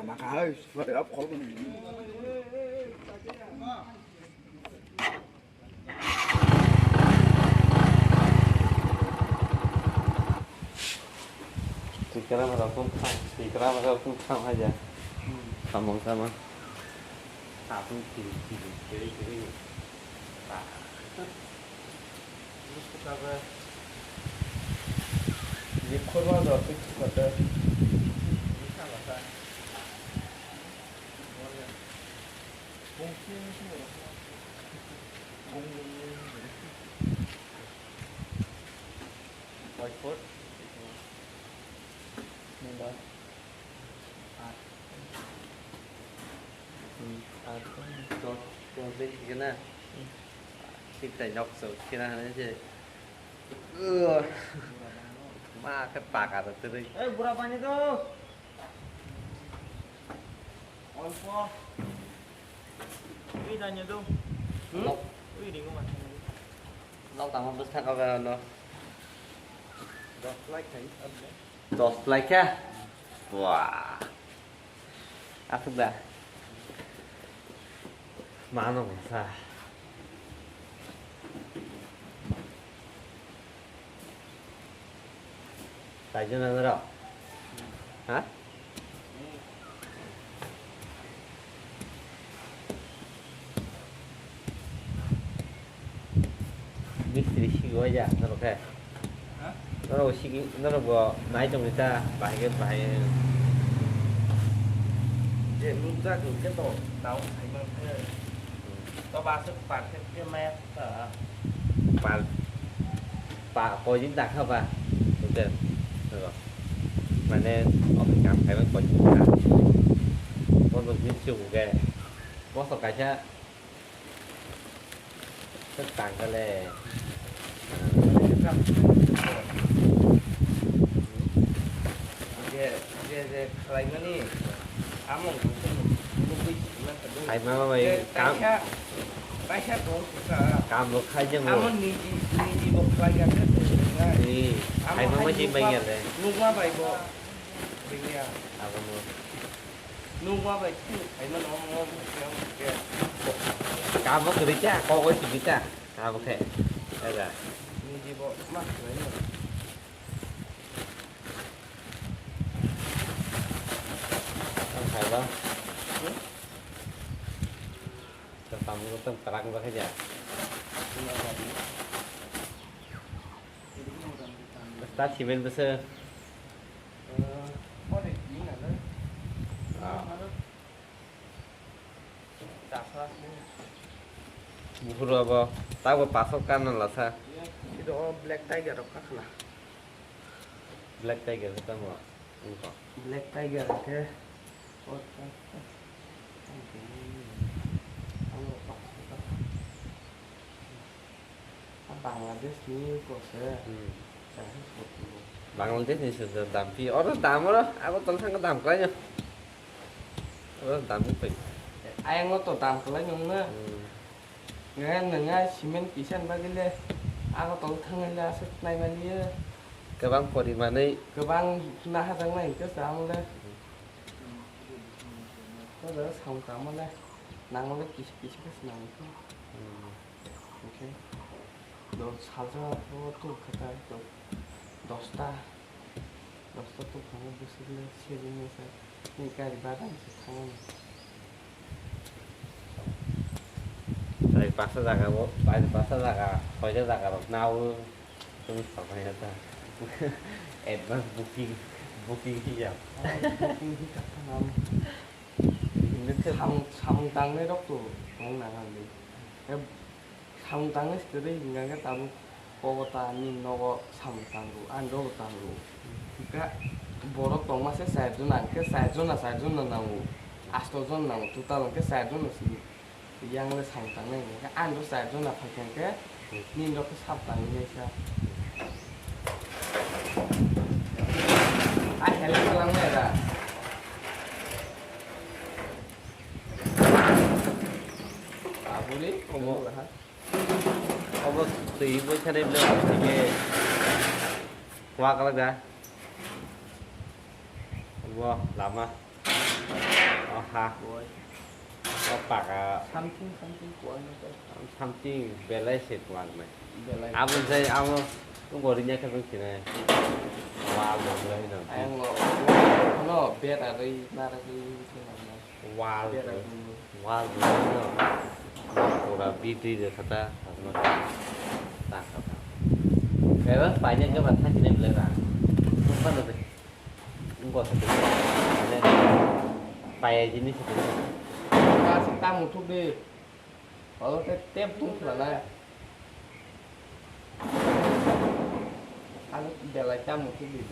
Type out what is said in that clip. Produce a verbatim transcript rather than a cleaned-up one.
Tikra mara pun thang, tikra mara pun thang aja. Samung sama. Sabun kiri kiri kiri kiri. Ni khorma do tik kata. Whiteboard. Nunda. Ar. Hmm, ar. Dos, dos din kena. Kita nyok so kena hanya je. Ma ke pakar tu deh. Eh, bura pani tu. Olpo. Ui, nanya tu. Hmm? Nok. Ui, ringo mas. Nok tama bus thaka ba no. Dos like khai. Dos like kha? Wah. Asuk da. Mano sa. Taijona noro? Ha? Mistri sigi waja noro khe. Noro sigi, noro bo nai tongwi ta, bahai khe bahai. Je nukjak hwnkhe to, tao saiman khe. To ba aswk perfect khe maya kha. Par, pa, koi din da kha ba? Hotel. Noro. Mane, office kam khai ba koi din da. Bono din chuk ge. Boso kaisa. Tang kale. Je, je, je, khlaimani, among nugwi sima kadu. Khlaima bai kam. Kaisa, kaisa bong kha. Kam bo khai jeng bo. Amon niji, niji bo khlai ya khe. Ni, khlaima bai jeng bai ya le. Nugma bai bo. Abo no. Nukma bai sini khaima no mo mo mo mo. Kabo kwrwi cha, kok bai simi cha. Abo khe. Ada. Niji bo ma khlaima. Ang khaiba. Hmm? Tamo tong tarang ba khaja. Start simen bese. Ah. Buphuru abo tabo pasok karna lasa. Ido o Black Tiger rok kakhna. Black Tiger tamo wngkha. Black Tiger ke. Bangladesh ni kose. Hmm. Bangladesh ni se dam pi. Oro dam oro, abo tong thang dam kwlai no. Oro dam pai. Ayang o to dam kwlai no na. Hmm. Ngai ngai cement pisan bagile. Abo tong thang le asuk nai mali ye. Kwbang porimanwi. Kwbang na hajang nai ke sa ang le. Hmm. Ko da sam kam le. Nang le kis kis kis nang ko. Hmm. Hwnkhe do salsa o tuk kha ta do dosta, dosta tuk phano bwswk le sejeng masa ni gari bagan se thango. Chai pasta jaga o, chai pasta jaga, soita jaga rok nao, tumi samaya ta. Advance booking, booking hiya. Booking hi kha nang. Samung, samung tangnai rok to tong nang ang di. Samung tangnai se kwrwi hwnkha khe tabuk kogo ta nini nogo samung tango, ani nogo tango. Hwnkhe borok tongma se char jona, hwnkhe char jona, char jona nango, asto jon nango total, hwnkhe char jona simi. Yang le samung tangnai hwnkhe ani rok char jona phaikha hwnkhe nini rok khe sab tangwi naisa. A help kwlangnai da. Aboni omo, omo twi bwsari bwlai omo twi khe kwak kwlak da. Omo lama. O ha. Kuai. O paka. Something, something kuai na khe. Something belai se kuai nai. Belai. Abo jai abo tungori nya khe bang sinai. Wal belai no. Ayang lo. No, bed agwi, nar agwi, sinai. Wal, wal, no. Pura bidri de kata, no. Ta kata. Kaya paine ke ba thaki ne bela. Bukan lo de. Engko satu. Paya jenis itu. Kasih tamu tuh deh. Kalau tetep tuh lah. Aku bela tamu tuh di.